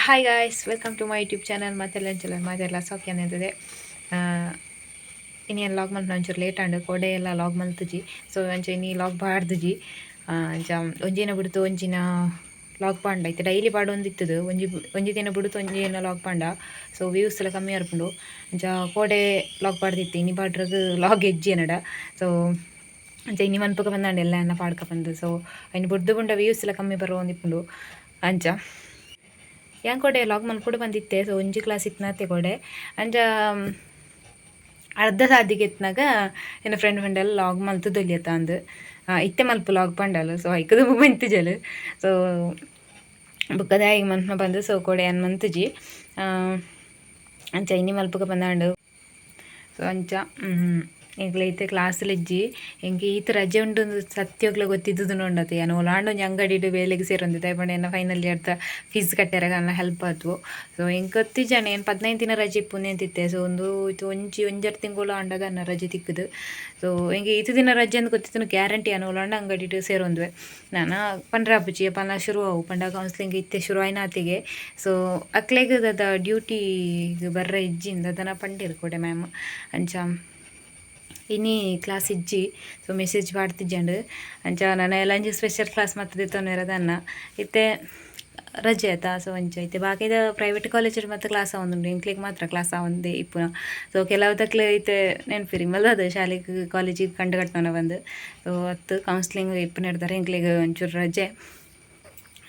Hi guys, welcome to my YouTube channel. ಮಾತೆಲ್ಲ ಅಂಚಲ ಮಾತೆಲ್ಲ ಸೌಖ್ಯ. ಇನಿ ಲಾಗ್ ಮಲ್ಪುನ ಒಂಚೂರು ಲೇಟ್ ಆಂಡ್. ಕೋಡೆ ಎಲ್ಲ ಲಾಗ್ ಮಲ್ತುಜಿ. ಸೊ ಅಂಚ ಇನಿ ಲಾಗ್ ಪಾಡ್ದುಜಿ. ಅಂಚ ಒಂಜಿನ ಬಿಡ್ತು ಒಂಜಿನ ಲಾಗ್ ಪಾಂಡ. ಇತ್ತೆ ಡೈಲಿ ಪಾಡೊಂದಿತ್ತದು. ಒಂಜಿ ಒಂಜಿ ದಿನ ಬಿಡ್ತು ಒಂಜಿ ದಿನ ಲಾಗ್ ಪಾಂಡ. ಸೊ ವ್ಯೂಸ್ ಎಲ್ಲ ಕಮ್ಮಿ ಬರ್ಪುಂಡು. ಅಂಚ ಕೋಡೆ ಲಾಗ್ ಪಾಡ್ದಿತ್ತು, ಇನಿ ಪಾಡ್ರಗ್ ಲಾಗ್ ಎಜ್ಜಿ ಎನ್ನಡ. ಸೊ ಅಂಚ ಇನಿ ಮನ್ಪುಕ ಬಂದಾಂಡ ಎಲ್ಲ ಎನ್ನ ಪಾಡ್ಕ ಬಂದು. ಸೊ ಐನ್ ಬುಡ್ದು ಬುಂಡ ವ್ಯೂಸ್ ಎಲ್ಲ ಕಮ್ಮಿ ಬರುವೊಂದಿಪ್ಪುಂಡು. ಅಂಚ ಯಾನ್ ಕೋಡೆ ಲಾಗ್ ಮಲ್ಪೊಡು ಬಂದಿತ್ತೆ. ಸೊ ಒಂಜಿ ಕ್ಲಾಸ್ ಇತ್ನಾತೆ ಕೋಡೆ. ಅಂಚ ಅರ್ಧ ಸಾದಿಗೆ ಎತ್ನಾಗ ಎನ್ನ ಫ್ರೆಂಡ್ ಫ್ರೆಂಡೆಲ್ಲ ಲಾಗ್ ಮಲ್ತುದೊಲಿಯತ್ತ ಅಂದ್, ಇತ್ತೆ ಮಲ್ಪು ಲಾಗ್ ಪಂಡಲ್. ಸೊ ಐಕದ ಮಂತುಜಲ್. ಸೊ ಬೊಕ್ಕ ದಾಯೆಗ್ ಮನ್ಪುನ ಬಂದು. ಸೊ ಕೋಡೆ ಯಾನ್ ಮಂತುಜಿ. ಅಂಚ ಇನಿ ಮಲ್ಪುಕ ಬಂದಾಂಡು. ಸೊ ಅಂಚ ಎಂಕ್ಲ ಇತ್ತೆ ಕ್ಲಾಸ್ಲಿಜ್ಜಿ. ಎಂಕ್ ಈತ್ ರಜೆ ಉಂಡು ಸತ್ಯೋಗ್ಲ ಗೊತ್ತಿದ್ದುದು ಉಂಡತೆ. ಯಾನ್ ಓಲಾಂಡ ಒಂಜಿ ಅಂಗಡಿಡ್ ಬೇಲೆಗ್ ಸೇರೊಂದಿತ್ತೆ ಪಂಡ ಎನ್ನ ಫೈನಲ್ ಇಯರ್ದ ಫೀಸ್ ಕಟ್ಟೆರೆಗ್ ಅನ್ನ ಹೆಲ್ಪ್ ಆತು. ಸೊ ಎಂಕ್ ಗೊತ್ತಿಜ್ಜಾಂಡ್ ಏನ್ 15 ದಿನ ರಜೆ ಇಪ್ಪುಂದು ಅಂತಿತ್ತೆ. ಸೊ ಒಂದು ಇತ್ತು ಒಂಜಿ ಒಂಜರೆ ತಿಂಗಳು ಆಂಡದ ಅನ್ನ ರಜೆ ತಿಕ್ಕುದು. ಸೊ ಎಂಕ್ ಈತ್ ದಿನ ರಜೆ ಅಂದ್ ಗೊತ್ತಿತ್ತು, ಗ್ಯಾರಂಟಿ ಯಾನ್ ಓಲಾಂಡ ಅಂಗಡಿಡ್ ಸೇರೊಂದುವೆ. ನಾನ ಪಂಡ್ರೆ ಆಪುಜಿ ಪಂಡ ಶುರು ಆವು ಪಂಡ ಕೌನ್ಸಿಲಿಂಗ್ ಇತ್ತೆ ಶುರು ಆಯ್ನಾತಿಗೆ. ಸೊ ಅಕ್ಲೆಗ್ ದಾದ ಡ್ಯೂಟಿ ಬರ್ರೆ ಇಜ್ಜಿಂದ ದಾದನ ಪಂಡೆರ್ ಕೋಡೆ ಮ್ಯಾಮ್. ಅಂಚ ಇನಿ ಕ್ಲಾಸ್ ಇಜ್ಜಿ. ಸೊ ಮೆಸೇಜ್ ಪಾಡ್ತಿಜ್ಜಂಡ್. ಅಂಚ ನನ ಎಲ್ಲಂಜಿ ಸ್ಪೆಷಲ್ ಕ್ಲಾಸ್ ಮಲ್ತ್ ದೆತ್ತೊನ್ವೆರ ದಾನ್ನ. ಇತ್ತೆ ರಜೆ ಆಯ್ತಾ. ಸೊ ಅಂಚ ಇತ್ತೆ ಬಾಕಿದ ಪ್ರೈವೇಟ್ ಕಾಲೇಜ್ ಮತ್ತೆ ಕ್ಲಾಸ್ ಆವೊಂದುಂಡು. ಎಂಕ್ಲೆಗ್ ಮಾತ್ರ ಕ್ಲಾಸ್ ಆವೊಂದೇ ಇಪ್ಪುನ. ಸೊ ಕೆಲವು ತಕ್ಲೆ ಇತ್ತೆ ನೆನ್ಪಿರಿ ಮಲ್ದದ ಶಾಲೆಗ್ ಕಾಲೇಜಿಗೆ ಕಂಡು ಕಟ್ಟೋಣ ಬಂದು. ಸೊ ಅತ್ತು ಕೌನ್ಸಿಲಿಂಗ್ ಇಪ್ಪುನ ಇಡ್ತಾರೆ, ಎಂಕ್ಲೆಗ್ ಒಂಚೂರು ರಜೆ.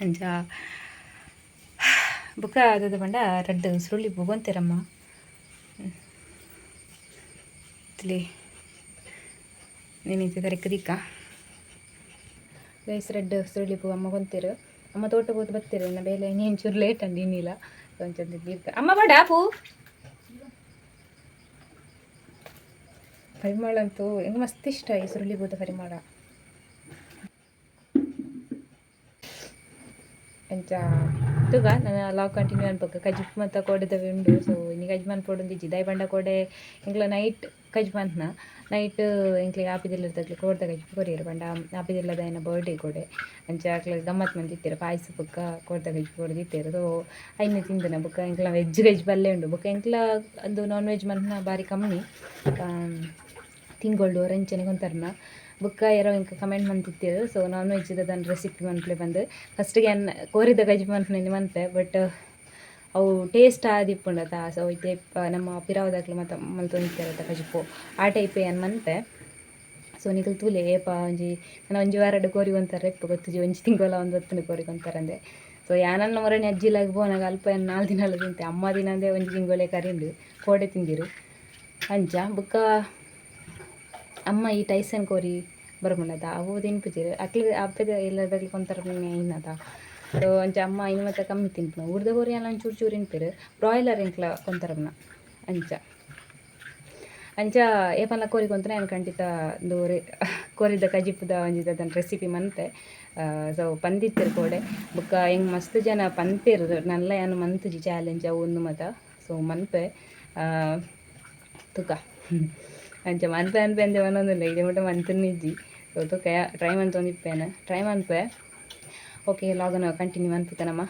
ಅಂಚ ಬುಕ್ಕ ದಾದ ಪಂಡ ರಡ್ಡ್ ಸುರುಳಿ ಗೊಂತೆರಮ್ಮ ಇತ್ಲಿ ನೀನಿತ್ತೆ ತರೆಕ್ ದಿಕ್ಕ ಗೈಸ್. ರಡ್ಡ್ ಸುರುಳಿ ಪೂ ಅಮ್ಮ ಕೊಂತೇರು. ಅಮ್ಮ ತೋಟ ಪೋತು ಬತ್ತೆರು. ಎನ್ನ ಬೇಲೆ ಇನಿ ಒಂಚೂರು ಲೇಟ್ ಅಂಡ್ ಇನ್ನಿಲ್ಲ. ಒಂಚೂರು ದೀರ್ಘ ಅಮ್ಮ ಬಡ ಪೂ ಪರಿಮಳ ಅಂತೂ ಎಂಗೆ ಮಸ್ತ್ ಇಷ್ಟ ಈ ಸುರುಳಿ ಪೂತ ಪರಿಮಳ. ಅಂಚ ತೂಗ ನನ ಲಾಗ್ ಕಂಟಿನ್ಯೂ ಅನ್ಪಕ. ಕಜಿಪು ಮತ್ತ ಕೋಡೆದವೆ ಉಂಡು. ಸೊ ಇನಿ ಕಜ್ಜಿ ಮನ್ಪೊಡೊಂದಿಜ್ಜಿ. ದಾಯೆ ಪಂಡ ಕೋಡೆ ಎಂಕ್ಲ ನೈಟ್ ಕಜ್ಜಿ ಮನ್ತ್ನ. ನೈಟ್ ಎಂಕ್ಲೆಗ್ ಆಪಿದಿಲ್ಲದಕ್ಲೆ ಕೋಡ್ದ ಕಜಿಪು ಕೊರಿಯೆರ್. ಪಂಡ ಆಪಿದಿಲ್ಲದಾಯನ ಬರ್ಡೇ ಕೋಡೆ. ಅಂಚ ಅಕ್ಲೆಗ್ ಗಮ್ಮತ್ ಮಂತಿತ್ತೆರ್. ಪಾಯಸ ಬೊಕ್ಕ ಕೋಡ್ದ ಕಜಿಪು ಕೊರ್ದಿತ್ತೆರ್. ಸೊ ಐನೆ ತಿಂದನ. ಬೊಕ್ಕ ಎಂಕ್ಲ ವೆಜ್ ಕಜ್ಜಿ ಬಲ್ಲೆ ಉಂಡು. ಬೊಕ್ಕ ಎಂಕ್ಲ ಅಂದು ನಾನ್ ವೆಜ್ ಮನ್ಪುನ ಬಾರಿ ಕಮ್ಮಿ, ತಿಂಗೊಳ್ಡು ಒರಂಚನೆ ಕೊಂತರ್ನ. ಬೊಕ್ಕ ಏರೋ ಎಂಕ್ ಕಮೆಂಟ್ ಮಂತಿತ್ತೆರ್, ಸೊ ನಾನ್ ವೆಜ್ ದಾದನ ರೆಸಿಪಿ ಮನ್ಪುಲೆ ಪಂದ್. ಫಸ್ಟ್ಗೆ ಯಾನ್ ಕೋರಿದ ಕಜಿಪು ಮನ್ಪುನ ಮನ್ಪೆ. ಬಟ್ ಅವು ಟೇಸ್ಟ್ ಆದಿಪ್ಪುಂಡತ. ಸೊ ಇತ್ತೆ ನಮ್ಮ ಪಿರಾವುದಕ್ಲು ಮಾತ ಮಲ್ತೊಂದಿತ್ತೆರತ ಕಜಿಪು, ಆ ಟೈಪ್ ಯಾನ್ ಮನ್ಪೆ. ಸೊ ನಿಕುಲು ತೂಲೆ ಏಪ ಒಂಜಿ ನನ ಒಂಜಿ ವಾರಡ್ ಕೋರಿ ಕೊಂತಾರೆ ಇಪ್ಪ ಗೊತ್ತುಜಿ, ಒಂಜಿ ತಿಂಗೊಲ ಒಂದು ಹೊತ್ತುಂಡು ಕೋರಿ ಕೊಂತಾರಂದೆ. ಸೊ ಯಾನನ್ನ ಮೊರನೆ ಅಜ್ಜಿಲಾಗ್ ಪೋನಾಗ ಅಲ್ಪ ಯಾನ್ 4 ದಿನಲ ತಿಂತೆ. ಅಮ್ಮ ದಿನಂದೆ ಒಂಜಿ ತಿಂಗೊಲೆ ಕರಿಂಡು ಕೋಡೆ ತಿಂದಿರು. ಅಂಚ ಬೊಕ್ಕ ಅಮ್ಮ ಈ ಟೈಸನ್ ಕೋರಿ ಬರ್ಪುಂಡತ, ಅವು ತಿನ್ಪುಜೆರ್ ಅಕ್ಲು. ಅಪ್ಪೆದ ಇಲ್ಲದಕ್ಲು ಕೊಂತರ ಇನ್ನದ. ಸೊ ಅಂಚ ಅಮ್ಮ ಇನ್ನು ಮತ್ತೆ ಕಮ್ಮಿ ತಿನ್ಪುನ. ಊರ್ದ ಕೋರಿ ಎಲ್ಲ ಒಂಚೂರು ಚೂರು ತಿನ್ಪೆರ್. ಬ್ರಾಯ್ಲರ್ ಎಂಕ್ಲ ಕೊಂತರಪುನ. ಅಂಚ ಅಂಚ ಏಪಲ ಕೋರಿ ಕೊಂತನ ಯಾನ್ ಖಂಡಿತ ಒಂದು ಕೋರಿದ ಕಜಿಪುದ ಒಂಜಿ ದಾದನ ರೆಸಿಪಿ ಮನ್ಪೆ. ಸೊ ಪಂದಿತ್ತೆರ್ ಕೋಡೆ. ಬೊಕ್ಕ ಎಂಕ್ ಮಸ್ತ್ ಜನ ಪಂತೆರ್, ನಲ್ಲ ಯಾನ್ ಮಂತುಜಿ ಚಾಲೆಂಜ್ ಅವು ಉಂದು ಮಾತ. ಸೊ ಮನ್ಪೆ ತುಕ. ಅಂಚ ಮನ್ಪೆ ಅನ್ಪೆ ಅಂದೆ ಮನೊಂದುಲ್ಲೆ, ಇಡೆ ಮುಟ ಮಂತುನಿಜ್ಜಿ. ಸೊ ತುಕ ಟ್ರೈ ಮಂತೊಂದಿಪ್ಪೇನೆ, ಟ್ರೈ ಮನ್ಪೆ. ಓಕೆ, ಲಾಗನ ಕಂಟಿನ್ಯೂ ಮನ್ಪುತ ನಮ್ಮ.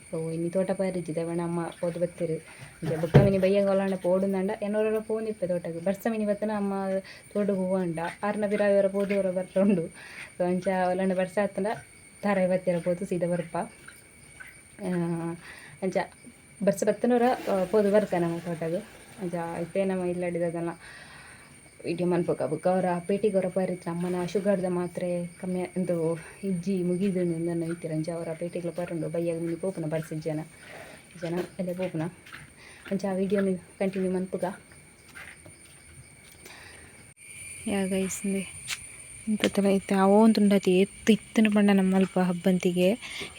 ಸೊ ಇನಿ ತೋಟ ಪೋಯೆರಿಜ್ಜಿ ಪಂಡ ಅಮ್ಮ ಪೋದು ಬತ್ತೆರ್. ಅಂಚ ಬೊಕ್ಕ ಮಿನಿ ಬಯ್ಯಗ್ ಓಲಾಂಡ ಪೋಡುಂದಾಂಡ ಎನ್ನೋರ ಪೋವೊಂದಿಪ್ಪೆ ತೋಟಗ್. ಬರ್ಸ ಮಿನಿ ಬತ್ತನ ಅಮ್ಮ ತೋಟಗ್ ಹೂವಂಡ ಆರ್ನ ಪಿರಾವರ ಪೋದು ಒರ ಬರ್ರ ಉಂಡು. ಸೊ ಅಂಚ ಓಲಾಂಡ ಬರ್ಸ ಆತ್ಂಡ ತಾರಾಯಿ ಬತ್ತೆರ ಪೋದು ಸೀದಾ ಬರ್ಪ. ಅಂಚ ಬರ್ಸ ಬತ್ತನೊರ ಪೋದು ಬರ್ಪ ನಮ್ಮ ತೋಟಗ್. ಅಂಚ ಇತ್ತೆ ನಮ್ಮ ಇಲ್ಲಡಿದದಲ್ಲ ವಿಡಿಯೋ ಮನ್ಪುಕ. ಬೊಕ್ಕ ಅವರ ಪೇಟೆಗೆ ಹೊರ ಪೋಯೆರ್. ಅಮ್ಮನ ಶುಗರ್ದ ಮಾತ್ರೆ ಕಮ್ಮಿ ಇಂದು ಇಜ್ಜಿ ಮುಗಿದುಂಡು ಇಂದನ್ನು ಇತ್ತೆರ್. ಅಂಚ ಅವರ ಪೇಟೆಗ್ಲ ಪೋಯೆರುಂಡು. ಬಯ್ಯಗ್ ಮಿನಿ ಪೋಪುನ ಬರ್ಸ ಜನ ಜನ ಎಲ್ಲೆ ಪೋಪುನ. ಅಂಚ ಆ ವಿಡಿಯೋನು ಕಂಟಿನ್ಯೂ ಮನ್ಪುಗ. ಯಾ ಗೈಸ್, ಇಂತತಲ ಇತ್ತೆ ಅವೊಂದುಂಡತಿ ಎತ್ತು ಇತ್ತುಂಡು ಪಂಡ ನಮ್ಮಲ್ಪ ಹಬ್ಬಂತಿಗೆ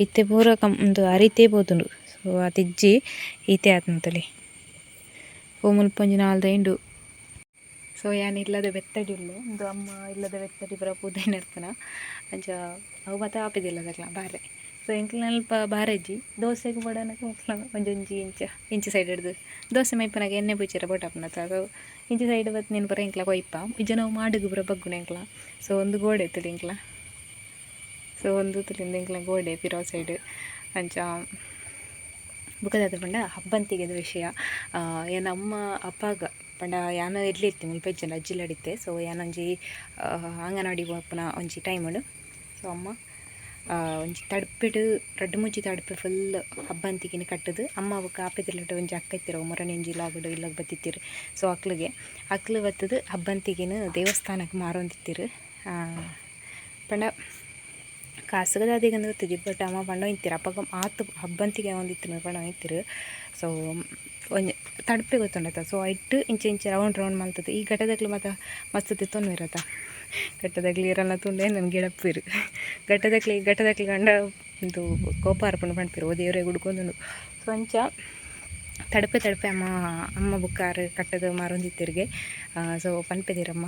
ಇತ್ತೆ ಪೂರ ಕಮ್ ಉಂದು ಅರಿತೇ ಪೋತುಂಡು. ಸೊ ಆತಿಜ್ಜಿ, ಈತೆ ಆತುಂತಲೆ. ಓ ಮುಲ್ಪ ಒಂಜಿ ನಾಲ್ ಉಂಡು. ಸೊ ಯಾನ್ ಇಲ್ಲದ ಬೆತ್ತಡಿ ಉಲ್ಲೆ. ಉಂದು ಅಮ್ಮ ಇಲ್ಲದ ಬೆತ್ತಡಿ ಪೂರ ಪೂದೈನರ್ತನ. ಅಂಚ ಅವು ಮಾತ ಆಪಿದಿಲ್ಲ ದಕ್ಲ ಬಾರೆ. ಸೊ ಎಂಕ್ಲ ಅಲ್ಪ ಬಾರೆಜ್ಜಿ ದೋಸೆಗ್ ಬೋಡಾನಗ ಮುಕ್ಲ ಒಂಜೊಂಜಿ ಇಂಚ ಇಂಚ ಸೈಡ್ ಹಿಡ್ದು ದೋಸೆ ಮೈಪುನಗ ಎಣ್ಣೆ ಪೂಜೆರ ಬೋಡಾಪುನತ. ಸೊ ಇಂಚ ಸೈಡ್ ಬತ್ತ್ ನೀನು ಪೂರ ಎಂಕ್ಲ ಕೊಯ್ಪ ಇಜ್ಜ ನಾವು ಮಾಡುಗು ಪೂರ ಬಗ್ಗುನ ಎಂಕ್ಲ. ಸೊ ಒಂದು ಗೋಡೆ ಇತ್ತುಂಡು ಎಂಕ್ಲ. ಸೊ ಒಂದು ತುಲಿಂದ ಎಂಕ್ಲ ಗೋಡೆ ಪಿರವು ಸೈಡ್. ಅಂಚ ಬುಕ್ಕದಾದ ಪಂಡ ಹಬ್ಬಂತಿಗೆದ ವಿಷಯ. ಏನ ಅಮ್ಮ ಅಪ್ಪಾಗ ಪಂಡ ಯಾನ ಎಡ್ಲೆ ಇತ್ತೆ ಮುಲ್ಪ ಇಜ್ಜಂಡ ಅಜ್ಜಿಲಡಿತ್ತೆ. ಸೊ ಯಾನೊಂಜಿ ಅಂಗನವಾಡಿ ಪೋಪುನ ಒಂಜಿ ಟೈಮ್ ಉಂಡು. ಸೊ ಅಮ್ಮ ಒಂಜಿ ತಡ್ಪೆಡ್ ರಡ್ಡ್ ಮೂಜಿ ತಡ್ಪೆ ಫುಲ್ ಹಬ್ಬಂತಿಗೆನ್ ಕಟ್ಟುದು ಅಮ್ಮ ಬೊಕ್ಕ ಆಪೆದಿಲ್ಲಡ್ ಒಂಜಿ ಅಕ್ಕ ಇತ್ತೆರ್ ಮೊರಣಿ ಒಂಜಿ ಲಾಗಡ್ ಇಲ್ಲಗ್ ಬತ್ತಿತ್ತೆರ್. ಸೊ ಅಕ್ಲುಗೆ ಅಕ್ಲು ಬತ್ತುದು ಹಬ್ಬಂತಿಗೆನ್ ದೇವಸ್ಥಾನಕ್ಕೆ ಮಾರೊಂದಿತ್ತೆರ್. ಪಂಡ ಕಾಸುಗದ ದಾದೆಗಂದು ಗೊತ್ತಿಜ್ಜಿ ಬಟ್ ಅಮ್ಮ ಪಂಡೊಂದಿತ್ತೆರ್ ಅಪಗ ಆತ್ ಹಬ್ಬಂತಿಗೆ ಆವೊಂದಿತ್ತಿನ ಪಂಡೊಂದಿತ್ತೆರ್. ಸೊ ಒಂಜಿ ತಡ್ಪೆ ಗೊತ್ತುಂಡತ. ಸೊ ಐಟ್ ಇಂಚ ಇಂಚ ರೌಂಡ್ ರೌಂಡ್ ಮಲ್ತದು ಈ ಘಟದಕ್ಲು ಮಾತ ಮಸ್ತ್ ದೆತ್ತೊನ್ವೆರತ. ಘಟ್ಟದಕ್ಲು ಏರಲ್ಲ ತೂಂಡ ನನ್ಗೆ ಗೆಳಪೆರ್ ಘಟ್ಟದಕ್ಲು ಘಟ್ಟದಕ್ಲು ಕಂಡ ಉಂದು ಕೋಪ ಅರ್ಪುಂಡು ಪನ್ಪೆರ್ ಓ ದೇವರೇ ಗುಡ್ಕೊಂದುಂಡು. ಸೊ ಅಂಚ ತಡ್ಪೆ ತಡ್ಪೆ ಅಮ್ಮ ಅಮ್ಮ ಬುಕ್ಕಾರ್ ಕಟ್ಟದ ಮಾರೊಂದಿತ್ತೆರ್ಗೆ. ಸೊ ಪನ್ಪೆದಿರಮ್ಮ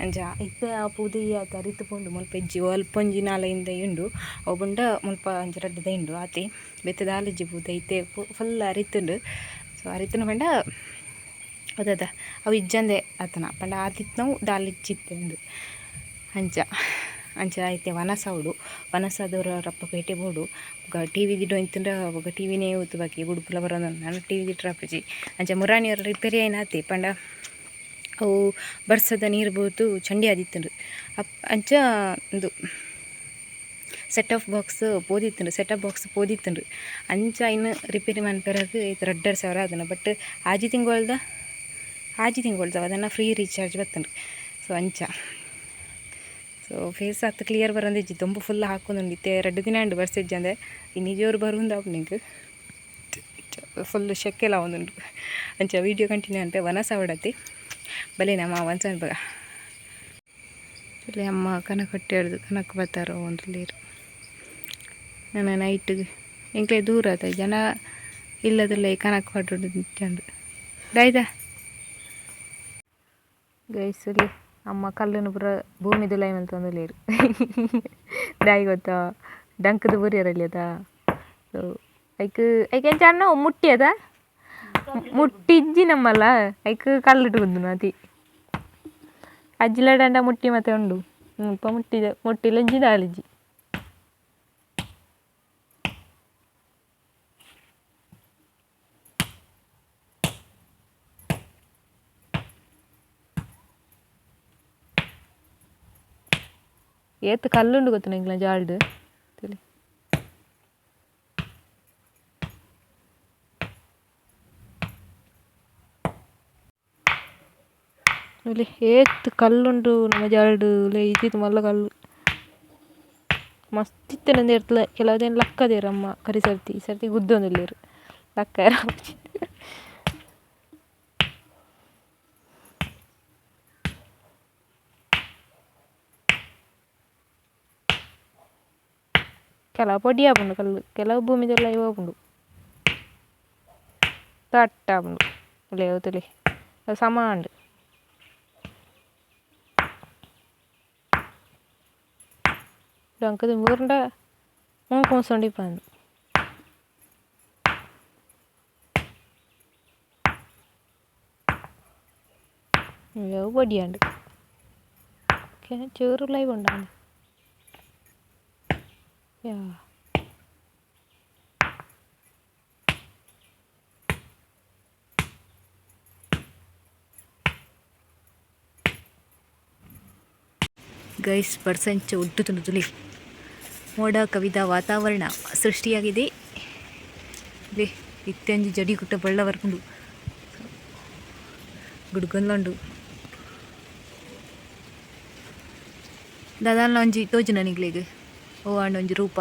ಅಂಚ ಇತ್ತೆ ಆ ಪೂದೆಯಿ ಆತ್ ಅರಿತ್ ಪೋಂಡು ಮುಲ್ಪ ಇಜ್ಜಿ ಅಲ್ಪ ಒಂಜಿ ನಾಲೈನ್ ದೈ ಉಂಡು ಅವು ಪಂಡ ಮುಲ್ಪ ಒಂಜಿ ರಡ್ಡ್ ದೈ ಉಂಡು ಆತೆ ಬೇತೆ ದಾಲ ಇಜ್ಜಿ ಪೂತ ಇತ್ತೆ ಫುಲ್ ಅರಿತುಂಡು. ಸೊ ಅರಿತುಂಡು ಪಂಡ ಅದದ ಅವು ಇಜ್ಜಂದೆ ಆತನ ಪಂಡ ಆತಿತ್ನವು ದಾಲ ಇಜ್ಜಿತ್ತೆ ಅಂದ್ ಅಂಚ ಅಂಚ ಇತ್ತೆ ವನಸ ಉಡು ವನಸದವ್ರ ರಪ್ಪ ಪೇಟೆ ಬೋಡು ಬೊಕ ಟಿ ವಿ ದಿಡ್ಡ ಇತ್ತುಂಡ ಬೊಕ ಟಿ ವಿನೇ ಊತು ಬಾಕಿ ಗುಡುಪುಲ ಬರೋದು ನಾನು ಟಿ ವಿ ದಿಟ್ರ ಆಪುಜಿ. ಅಂಚ ಮುರಾನಿಯವ್ರ ರಿಪೇರಿ ಆಯಿನಾತೆ ಪಂಡ ಅವು ಬರ್ಸದ ನೀರು ಬೂರ್ದು ಚಂಡಿ ಆದಿತ್ತುಂಡು. ಅಂಚ ಉಂದು set of box ಪೋದಿತ್ತುಂಡು set of box ಪೋದಿತ್ತುಂಡು. ಅಂಚ ಐನ್ ರಿಪೇರಿ ಮನ್ಪೆರಾಗ್ ಇತ್ತೆ ರಡ್ಡರ ಸಾವಿರ ಆತುಂಡು. ಬಟ್ ಆಜಿ ತಿಂಗೊಳ್ದ ಆಜಿ ತಿಂಗೊಳ್ದ ಅದನ್ನು ಫ್ರೀ ರೀಚಾರ್ಜ್ ಬತ್ತುಂಡು. ಸೊ ಅಂಚ ಸೊ ಫೇಸ್ ಆತ್ ಕ್ಲಿಯರ್ ಬರೋಂದಿಜ್ಜಿ ದೊಂಬು ಫುಲ್ ಹಾಕೊಂದುಂಡು. ಇತ್ತೆ ರಡ್ಡ್ ದಿನ ಉಂಡು ಬರ್ಸ ಇಜ್ಜಂದೆ ಇನಿ ಜೋರು ಬರುಂದು ಆಪುಂಡು ಫುಲ್ ಶೆಕೆಲ ಆವೊಂದುಂಡು. ಅಂಚ ವೀಡಿಯೋ ಕಂಟಿನ್ಯೂ ಅನ್ಪೆ ವನಸ ಆವಡತಿ ಬಲೆ ನಮ್ಮ ವನಸ ಅನ್ಪಗ ಇಲ್ಲಿ ಅಮ್ಮ ಕನಕ ಕಟ್ಟಿ ಕನಕ ಬತ್ತಾರ ಒಂದುಲ್ಲೇರು. ನನ್ನ ನೈಟ್ ಎಂಕ್ಲೆ ದೂರ ಆತ ಜನ ಇಲ್ಲದಲ್ಲ ಕನಕ ಪಟ್ಟುಡು ಚಂದ ದಾಯ್ದ ಗೈಸ್. ಇಲ್ಲಿ ಅಮ್ಮ ಕಲ್ಲನ್ನು ಪೂರ ಭೂಮಿದ ಮಲ್ತೊಂದುಲ್ಲೆರ್ ದಾಯಿ ಗೊತ್ತಾ ಡಂಕದ ಬೂರಿಯರಲ್ಲಿ ಅದ. ಸೊ ಐಕ್ ಐಕ್ ಎಂಚ ಅನ್ನ ಮುಟ್ಟಿ ಅದ ಮುಟ್ಟಿ ಇಜ್ಜಿ ನಮ್ಮಲ್ಲ ಐಕ್ ಕಲ್ಲಿಟ್ಟು ಕುದ್ದುನು ಅತಿ ಅಜ್ಜಿಲಡಂಡ ಮುಟ್ಟಿ ಮತ್ತೆ ಉಂಡು ಮುಲ್ಪ ಮುಟ್ಟಿದ ಮುಟ್ಟಿಲಜ್ಜಿ ದಾಲಿಜ್ಜಿ. ಏತ್ ಕಲ್ಲುಂಡು ಗೊತ್ತುಂಡು ಎಂಕ್ಲ ಜಾಲ್ಡ್ ತೂಲೆ. ತೂಲೆ ಏತ್ ಕಲ್ಲುಂಡು ನಮ್ಮ ಜಾಲ್ಡ್ ಉಲಯಿ ಇತ್ತಿತ್ ಮಲ್ಲ ಕಲ್ಲು ಮಸ್ತ್ ಇತ್ತ್ಂಡ್ ಎರ್ತಲ ಕೆಲವು ದಿನ ಲಕ್ಕದೆರ್ ಅಮ್ಮ ಕರಿ ಸರ್ತಿ ಈ ಸರ್ತಿ ಗುದ್ದೊಂದುಲ್ಲೆರ್ ಲಕ್ಕಯೆರೆ ಆಪುಜಿ. ಕೆಲವು ಪೊಡಿ ಆಪುಂಡು ಕಲ್ಲು ಕೆಲವು ಭೂಮಿದೆಲ್ಲ ಪೋಪುಂಡು ತಟ್ಟ ಆಪುಂಡು ಉಲಯಿ ಅವು ತೂಲೆ ಅವು ಸಮ ಆಂಡ್. ಡಂಕದ ಊರ್ಂಡ ಮೂಂಕು ಅವು ಪೊಡಿ ಆಂಡ್ ಚೇರು ಲೈವ್ ಉಂಡಾಂದ್ ಯಾ. ಗೈಸ್ ಬರ್ಸಂಚ ಉಡ್ಡು ತುಲಿ ಮೋಡ ಕವಿದ ವಾತಾವರಣ ಸೃಷ್ಟಿಯಾಗಿದೆ. ಇಲ್ಲಿ ಇತ್ತೆಂಜಿ ಜಡಿ ಕುಟ್ಟ ಬಳ್ಳ ಬರ್ಪುಂಡು ಗುಡ್ಗೊಂದ್ಲುಂಡು ದಾದಾಲ ಒಂಜಿ ತೋಜುನ ನಿಕ್ಲೆಗ್ ಓ ಆಂಡ ಒಂಜಿ ರೂಪ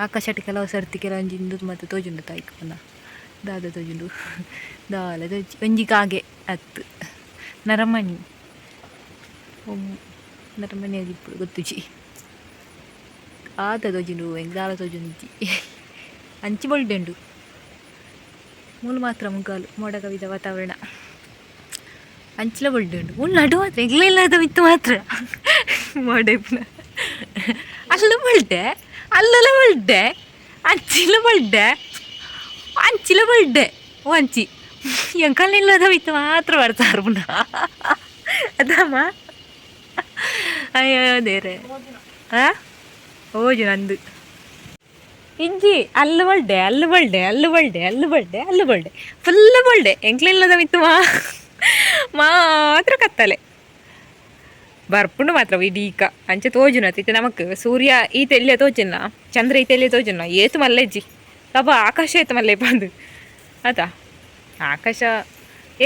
ಆಕಾಶಟ್ ಕೆಲವು ಸರ್ತಿ ಕೆಲವೊಂಜಿ ಇಂದು ಮಾತ ತೋಜುಂಡು ತಾಯ್ಕ್ ಪಂಡ ದಾದ ತೋಜುಂಡು ದಾಲ ತೋಜಿ ಒಂಜಿ ಕಾಗೆ ಅತ್ ನರಮಣಿ ನರಮಣಿ ಆದಿಪ್ಪು ಗೊತ್ತುಜಿ ಆತ ತೋಜುಂಡು ಎಂಕ್ ದಾಲ ತೋಜೊಂದಿಜ್ಜಿ ಅಂಚಿ ಬೊಲ್ಡೆ ಉಂಡು ಮೂಲು ಮಾತ್ರ ಮುಗಾಲು ಮೋಡ ಕವಿದ ವಾತಾವರಣ ಅಂಚಿಲ ಬೊಲ್ಡೆ ಉಂಡು ಮೂಲು ನಡು ಮಾತ್ರ ಎಂಕ್ಲ ಇಲ್ಲದ ಮಿತ್ತು ಮಾತ್ರ ಮೋಡ ಇಪ್ಪುನ ಅಲ್ಲು ಬೊಲ್ಡೆ ಅಲ್ಲಲ ಬೊಲ್ಡೆ ಅಂಚಿಲ ಬೊಲ್ಡೆ ಅಂಚಿಲ ಬೊಲ್ಡೆ ಓ ಅಂಚಿ ಎಂಕಲ್ನ ಇಲ್ಲದ ಮಿತ್ತು ಮಾತ್ರ ಬರ್ತಾರ ಪುನಃ ಅದಮ್ಮ ಅಯ್ಯೋ ದೇವ್ರೆ ಆ ಓಜು ನಂದು. ಇಜ್ಜಿ ಅಲ್ಲು ಬಲ್ಡೆ ಅಲ್ಲು ಬಲ್ಡೆ ಅಲ್ಲು ಬಲ್ಡೆ ಅಲ್ಲು ಬಲ್ಡೆ ಅಲ್ಲು ಬಲ್ಡೆ ಫುಲ್ ಬಲ್ಡೆ. ಎಂಕ್ಲಿಲ್ಲದ ಮಿತ್ತು ಮಾ ಮಾತ್ರ ಕತ್ತಲೆ ಬರ್ಪುಂಡು ಮಾತ್ರ ಇಡೀಕ ಅಂಚೆ ತೋಜುನ. ಇತ್ತೆ ನಮಕ್ ಸೂರ್ಯ ಈತ ಎಲ್ಲಿಯ ತೋಜುನ, ಚಂದ್ರ ಈತ ಎಲ್ಲಿಯ ತೋಜುನ. ಏತು ಮಲ್ಲೆಜ್ಜಿ ಅಬ್ಬ ಆಕಾಶ ಏತು ಮಲ್ಲೆ ಬಂದು ಆತ ಆಕಾಶ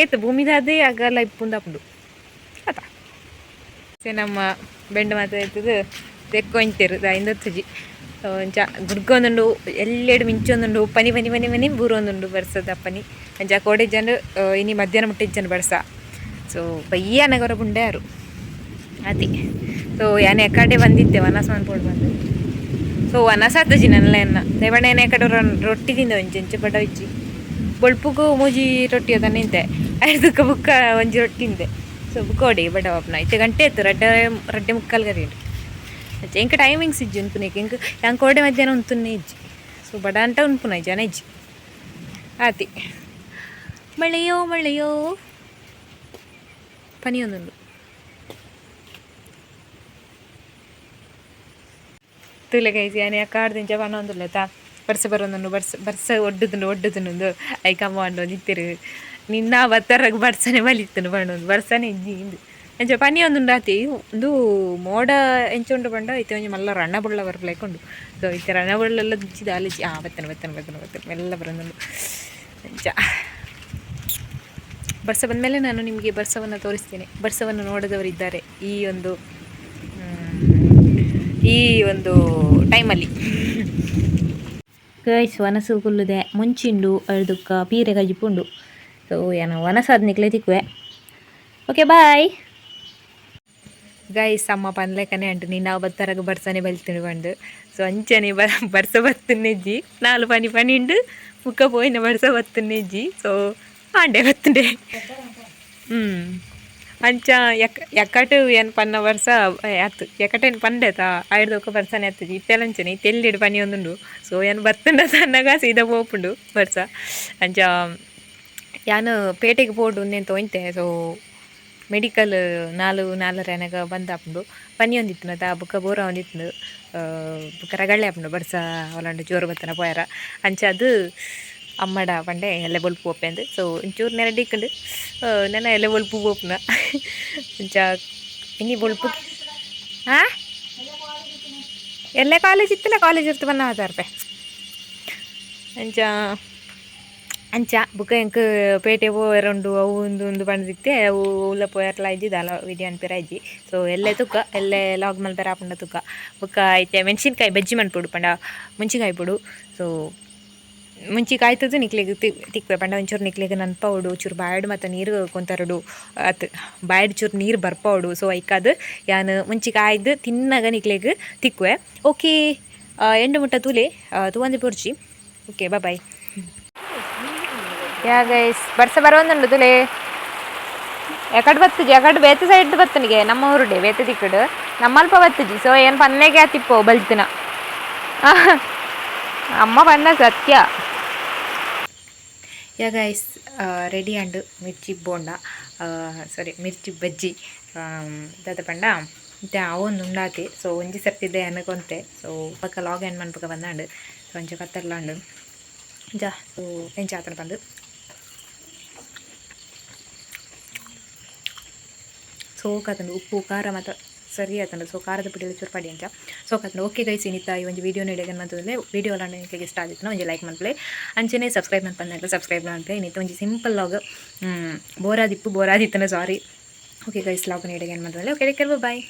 ಏತು ಭೂಮಿದಾದೇ ಅಗಲ ಇಪ್ಪುಂದಾಪುಂಡು ಆತ. ನಮ್ಮ ಬೆಂಡು ಮಾತ್ರ ಇತ್ತದು ತೆಕ್ಕೊಂತೇರು ಇಂದೊತ್ತುಜಿ ಒಂಚ ಗುಡ್ಗೊಂದುಂಡು, ಎಲ್ಲೆಡು ಮಿಂಚೊಂದುಂಡು, ಪನಿ ಪನಿ ಪನಿ ಪನಿ ಬೂರೊಂದುಂಡು ಬರ್ಸದ ಪನಿ. ಅಂಚ ಕೋಡೆ ಜನ, ಇನಿ ಮಧ್ಯಾಹ್ನ ಮುಟ್ಟಿಜ್ಜನ ಬರ್ಸ. ಸೊ ಬಯ್ಯನಗರ ಬುಂಡೆ ಯಾರು ಅತಿ. ಸೊ ಯಾನೆ ಕಡೆ ಬಂದಿದ್ದೆ ವನಸ ಮನ್ಪೊಡು ಬಂದು. ಸೊ ವನಸ ಆತಜಿ ನಲ್ಲ ಎನ್ನ ದೇವಣ್ಣ ಏನೇ ಕಡೆ ರೊಟ್ಟಿ ತಿಂದ ಒಂಜಿ ಒಂಚೆ ಬಡ ಇಜ್ಜಿ ಬೊಳ್ಪುಗು ಮೂಜಿ ರೊಟ್ಟಿ ಅದನ್ನ ನಿಂತೆ ಐದಕ್ಕೆ ಬುಕ್ಕ ಒಂಜಿ ರೊಟ್ಟಿ ತಿಂದೆ. ಸೊ ಬುಕ್ಕೋಡಿ ಬಡ ಒಪ್ನ ಇತ್ತೆ ಗಂಟೆ ಇತ್ತು ರಡ್ಡೆ ರಡ್ಡೆ ಮುಕ್ಕಾಲು ಗರಿ. ಎಂಕ ಟೈಮಿಂಗ್ಸ್ ಇಜ್ಜಿ ಉನ್ಪುನೆಕ್. ಎಂಕ್ ಯಾನ್ ಕೋಡೆ ಮಧ್ಯಾಹ್ನ ಉಂತುನ್ನೇ ಇಜ್ಜಿ. ಸೊ ಬಡ ಅಂಟ ಉನ್ಪುನ ಜನ ಇಜ್ಜಿ ಆತಿ. ಮಳೆಯೋ ಮಳೆಯೋ ಪನಿಯೊಂದುಂಡು ತೂಲೆ ಗೈಸ್, ಯಾನ್ ಯಾಕಾಡ್ದಿಂಚ ಪನೊಂದುಲ್ಲೆ ತಾ ಬರ್ಸ ಬರೊಂದುಂಡು, ಬರ್ಸ ಬರ್ಸ ಒಡ್ಡುದುಂಡು ಒಡ್ಡುದುಂಡು. ಐಕಮ್ಮ ಪಂಡೊಂದು ನಿನ್ನ ಬತ್ತರಗ್ ಬರ್ಸನೆ ಬಲಿತ್ತುಂಡು ಪಂಡೊಂದು ಬರ್ಸನೆ ಇಜ್ಜಿ ಇಂದು. ಅಂಚ ಪನಿ ಒಂದುಂಡು ಆತಿ. ಉಂದು ಮೋಡ ಎಂಚ ಉಂಡು ಪಂಡ ಇತ್ತೆ ಒಂಜಿ ಮಲ್ಲ ರಣ ಬುಳ್ಳ ಬರ್ಪುಲೆಕ ಉಂಡು. ಸೊ ಇತ್ತೆ ರಣ ಬುಳ್ಳೆಲ್ಲ ದುಚ್ಚಿದ ಆಲಿಜಿ. ಆ ಬತ್ತನೆ ಬತ್ತನೆ ಬತ್ತನೆ ಬತ್ತನೆ ಮೆಲ್ಲ ಬರೊಂದುಂಡು. ಅಂಚ ಬರ್ಸ ಬಂದಮೇಲೆ ನಾನು ನಿಮಗೆ ಬರ್ಸವನ್ನು ತೋರಿಸ್ತೇನೆ. ಬರ್ಸವನ್ನು ನೋಡದವರಿದ್ದಾರೆ ಈ ಒಂದು ಟೈಮಲ್ಲಿ? ಗೈಸ್, ವನಸು ಕುಲ್ಲುದೆ ಮುಂಚಿಂಡು ಅಳ್ದುಕ್ಕ ಪೀರೆ ಕಜಿಪುಂಡು. ಸೊ ಏನ ವನಸಾದ್ನಿಕ್ಲೆ ತಿಕ್ಕುವೆ. Okay, bye guys. ಅಮ್ಮ ಪನ್ಲೆಕನೆ ಅಂಟು ನಿನ್ನ ಬತ್ತರಗ ಬರ್ಸನೆ ಬಲ್ತಿಂಡು ಪಂಡು. ಸೊ ಅಂಚನೆ ಬರ್ಸ ಬತ್ತುನೆಜ್ಜಿ. ನಾಲು ಪನಿ ಪನಿಂಡು ಮುಕ್ಕ ಪೋಯಿನ ಬರ್ಸ ಬತ್ತುನೆಜ್ಜಿ. ಸೊ ಆಂಡೆ ಬತ್ತುಂಡೆ. ಅಂಚ ಯಕ್ ಯಕ್ಕಟು ಏನು ಪನ್ನ ವರ್ಷ ಆತು ಯಕಟೇನು ಪಂಡೆತ ಆಯ್ದೊಕ್ಕ ಬರ್ಸನೆ ಆತಜಿ. ಇತ್ತೆಲಂಚನೆ ತೆಲ್ಲಿಡು ಪನಿ ಒಂದುಂಡು. ಸೊ ಏನು ಬತ್ತುಂಡ ಸಣ್ಣಗ ಸೀದಾ ಪೋಪುಂಡು ಬರ್ಸ. ಅಂಚ ಯಾನು ಪೇಟೆಗೆ ಪೋಡು ಉಂದೆನ್ ತೋಂತೆ. ಸೊ ಮೆಡಿಕಲ್ ನಾಲು ನಾಲರೆ ಅನಗ ಬಂದಾಪುಂಡು. ಪನಿ ಒಂದಿತ್ತು ತಾ ಬುಕ್ಕ ಬೋರ ಒಂದಿತ್ತು ಬುಕ್ಕ ರಗಳೆ ಆಪುಂಡು ಬರ್ಸ ಒಲಾಂಡ ಜೋರು ಬತ್ತನ ಪೋಯರ. ಅಂಚ ಅದು ಅಮ್ಮಡ ಪಂಡೆ ಎಲ್ಲೆ ಬೊಲ್ಪು ಪೋಪೆಂದು. ಸೊ ಒಂಚೂರು ನೆರಡಿಕ್ಕಂಡು ನನ್ನ ಎಲ್ಲೆ ಬೊಲ್ಪು ಪೋಪುನ. ಅಂಚ ಇನಿ ಬೊಲ್ಪು ಹಾಂ ಎಲ್ಲೆ ಕಾಲೇಜ್ ಇತ್ತಲ್ಲ, ಕಾಲೇಜ್ ಇರ್ತು ಬನ್ನ ಆತಾರ್ಪೆ. ಅಂಚ ಅಂಚ ಬುಕ್ಕ ಎಂಕ್ ಪೇಟೆ ಪೋಯರುಂಡು ಅವು ಉಂದು ಉಂದು ಪಂಡಿತ್ತೆ. ಅವು ಉಲ್ಲ ಪೋಯರ್ಲ ಇಜ್ಜಿ ದಾಲ ವಿಡಿಯೋ ಅನ್ಪೆರ ಇಜ್ಜಿ. ಸೊ ಎಲ್ಲೆ ತುಕ್ಕ ಎಲ್ಲೆ ಲಾಗ್ ಮಲ್ಪೆರ ಆಪುಂಡ ತುಕ್ಕ. ಬುಕ್ಕ ಐತೆ ಮೆಣಸಿನ್ಕಾಯಿ ಬಜ್ಜಿ ಮನ್ಪೊಡು ಪಂಡ ಮುಂಚಿಕಾಯಿ ಪೊಡು. ಸೊ ಮುಂಚಿಕಾಯಿ ತದು ನಿಕ್ಲೆಗ್ ತಿಕ್ವೆ ಪಂಡ ಒಂಚೂರು ನಿಕ್ಲೆಗ್ ನನ್ಪವಡು ಚೂರು ಬಾಯ್ಡ್ ಮತ್ತು ನೀರು ಕೊಂತರಡು ಅತ್ ಬಾಯ್ಡ್ ಚೂರು ನೀರು ಬರ್ಪವಡು. ಸೊ ಐಕಾದ್ ಯಾನ್ ಮುಂಚಿಕಾಯ್ದು ತಿನ್ನಗ ನಿಕ್ಲೆಗ್ ತಿಕ್ವೆ. ಓಕೆ, ಎಂಡು ಮುಟ್ಟ ತೂಲೆ ತೂವಂದೆ ಪೊರ್ಚಿ. Okay, bye. ಯಾ ಗೈಸ್, ಬರ್ಸ ಬರೋಂದುಂಡು ತುಲೆ. ಎಕಡ್ ಬತ್ತುಜಿ ಎಕಡ್ ಬೇತೆ ಸೈಡ್ ಬತ್ತನಿಗೆ ನಮ್ಮ ಊರುಡೆ ಬೇತೆ ದಿಕ್ಕಡು ನಮ್ಮಲ್ಪ ಬತ್ತುಜಿ. ಸೊ ಏನು ಪನ್ನೆಗೆ ಆತಿಪ್ಪೋ ಬಲ್ತಿನ ಅಮ್ಮ ಪನ್ನ ಸತ್ಯ. ಯಾ ಗೈಸ್, ರೆಡಿ ಅಂಡ್ ಮಿರ್ಚಿ ಬೋಂಡ, ಸಾರಿ, ಮಿರ್ಚಿ ಬಜ್ಜಿ ದಾದ ಪಂಡ ಇತ್ತೆ ಅವೊಂದು ಉಂಡಾತಿ. ಸೊ ಒಂಜಿ ಸರ್ತಿದ್ದೆ ಅನ್ಕೊಂತೆ. ಸೊ ಪಕ್ಕ ಲಾಗ್ ಎಂಡ್ ಮನ್ಪಕ ಬಂದಾಂಡು. ಸೊ ಒಂಚ ಕತ್ತರ್ಲಾಂಡು ಜಾ. ಸೊ ಎಂಚ ಆತನ ಬಂದು ಸೋಕಾತಂಡು. ಉಪ್ಪು ಖಾರ ಮತ್ತು ಸರಿ ಆತಂಡು. ಸೊ ಖಾರದ ಪುಡಿ ಚೂರು ಪಡಿ ಅಂಚ ಸೋಕಾತಂಡು. ಓಕೆ ಗೈಸ್, ಇನ್ನಿತ್ತ ಈ ಒಂಜಿ ವೀಡಿಯೋ ನೀಡಿಗೆ ಮಂತಂದ್ರೆ ವೀಡಿಯೋ ಅಲ್ಲ ನಿಮಗೆ ಇಷ್ಟ ಆಗಿತ್ತು ಒಂಜಿ ಲೈಕ್ ಮನ್ಪಲೆ. ಅಂಚನೆ ಸಬ್ಸ್ಕ್ರೈಬ್ ಮನ್ಪಂದ್ರೆ ಸಬ್ಸ್ಕ್ರೈಬ್ ಮನ್ಪಲೆ. ಇನ್ನಿತ್ತ ಒಂಜಿ ಸಿಂಪಲ್ ಲಾಗ್ ಬೋರಾದಿಪ್ಪು ಬೋರಾದಿತ್ತನ, ಸಾರಿ. ಓಕೆ ಗೈಸ್, ಲಾಗ್ ನೀಡಿಗೆ ಮಂತಂದ್ರೆ. Okay, boy.